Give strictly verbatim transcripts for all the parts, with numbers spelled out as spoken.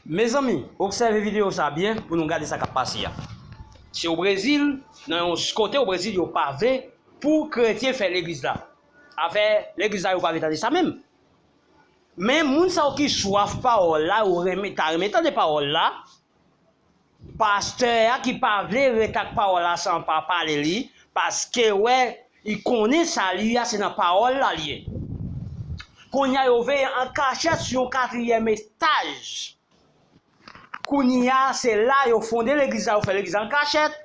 Mezanmi, obsève videyo sa byen pou nou gade sa k ap pase a. Se o Brezil, nan yon kote o Brezil, yo pa vle pou kretyen fè legliz la. Afè legliz la, yo pa vle tande sa menm. Men moun sa yo ki swaf pawòl la, yo renmen, ta renmen tande pawòl la. Pastè a ki pa vle ret ak pawòl la san pa pale li, paske wè, li konnen sali a se nan pawòl la li ye. Kounye a yo veye an kachèt sou yon katriyèm etaj. Kounye a se la yo fonde legliz la, yo fè legliz an kachèt,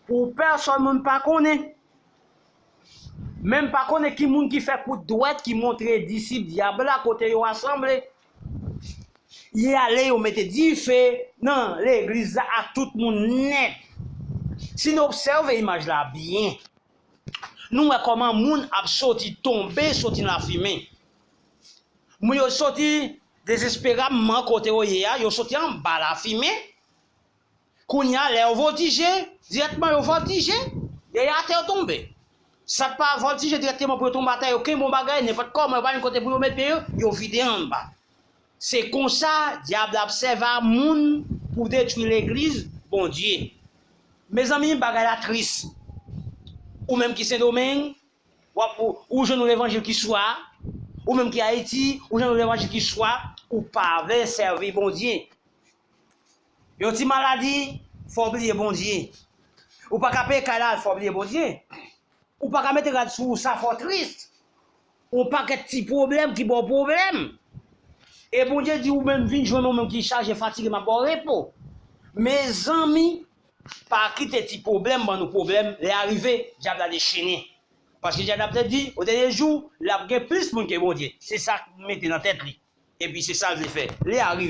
pou pèsonn moun pa konnen. Menm pa konnen ki moun ki fè kout dwèt ki montre disip dyab la kote yo asanble. Y ale yo mete dife nan legliz la ak tout moun nèt. Si nou obsève imaj la byen, nou wè kòman moun ap soti tonbe, soti nan lafimen. Moun yo soti dezespereman kote yo ye a, yo soti anba lafimen. Kounye a, lè yo vòltije, dirèkteman yo vòltije, yo atè yo tonbe. Sa k pa vòltije dirèkteman pou yo tonbe atè, yo kenbe yon bagay, nenpòt kòman, yo pa jwenn kote pou yo met pye yo, yo vide anba. Se konsa dyab la ap sèvi a moun pou detwi legliz Bondye. Mezanmi, bagay la tris. Ou menm ki Sendomeng, w ap, ou, ou jwenn yon levanjil ki swa, ou menm ki Ayiti, ou jwenn yon levanjil ki swa, ou pa vle sèvi Bondye. Yon ti maladi, fò w bliye Bondye. Ou pa ka peye kay la, fò w bliye Bondye. Ou pa ka mete rad sou ou, sa fò w tris. Yon pakèt ti pwoblèm ki ba w pwoblèm. E Bondye di ou menm vin jwenn mwen, ou menm ki chaje, fatige, m ap ba w repo. Mezanmi, pa kite ti pwoblèm ban nou pwoblèm. Lè a rive, dyab la dechene. Paske dyab la te di, o dènye jou, l ap gen plis moun ke Bondye. Se sa k mete nan tèt li. Epi se sa l vle fè. Lè a rive.